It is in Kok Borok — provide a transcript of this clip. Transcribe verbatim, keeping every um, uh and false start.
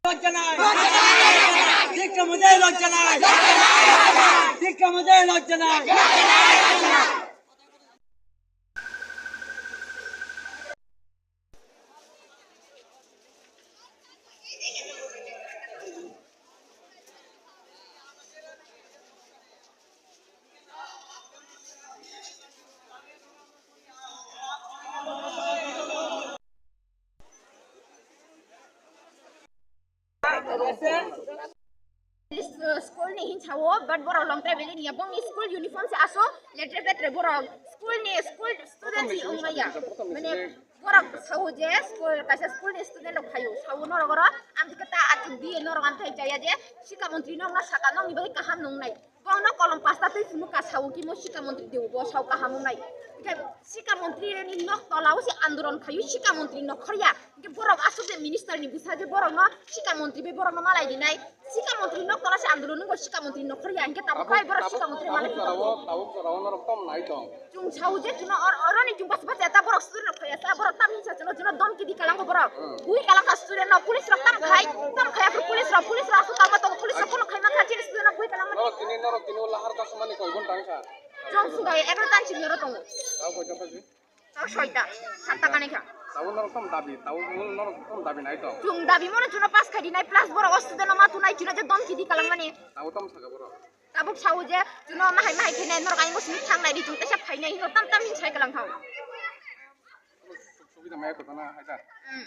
লজ্জা নাই। শিক্ষামন্ত্রী লজ্জা নাই। শিক্ষামন্ত্রী লজ্জা নাই। School ni hinsa o, but borok long travel ni ya, bongni school uniform se aso, letre petre borok school ni, school student si wngmaya. Mane borok sao je school, kaisa school ni student rok phaio, sao norok oro, amtwkhe ta achuk di norok amthai chaya je, Sikha montri nokno saka, nokni bagwi kaham nungnai. Bono kolom pasta twi phunuk ka sao kimo Sikha montri dewo bo sao kaham wngnai. Hingke Sikha montri ni nok tola o se andolon khaio Sikha montri nokhorya. Hingke borok aswk je minister ni bwsa je borok no Sikha montri bai borok no malai rinai. Sikha montri nok tola se andolon wngkha Sikha montri nokhorya. Hingke tabuk bai borok Sikha montri malai tabuk rinai. Tabuk jorao, tabuk jorao norok tom nai tong. Chwng sao je chwngno or-, oroni chwng bas bas eta borok student rok phaiya sa borok tam hinsa chwngno chwngno domki di kalango borok. Hmm. Bui kalangkha student rok police rok tam khai, tam khai aphuru police rok, police rok aswk tangma tongo, police rok phano khaima kha chini student rok bui kalangma. Norok tini, norok tini o lahar kasumani koi ghonta wngkha? Chwng sugai egaroh ta ni simi oro tongo. Tao koi kha ji? Tao soita, satta kanai kha. Tao norok tom dabi, tao norok tom dabi nai tong. Chwng dabi mano chwngno pass khai di nai plus borok o student rok ma tunai chwngno je domki di kalangmani. Tao tom saka borok. Tabuk sao je, chwngno mahai mahai khe nai, norok ayung simi thang nai di, chwng teisa phai nai, hinwi tam tam hinwi sai kalang thang. Subida maya kotona hajar. Hmm.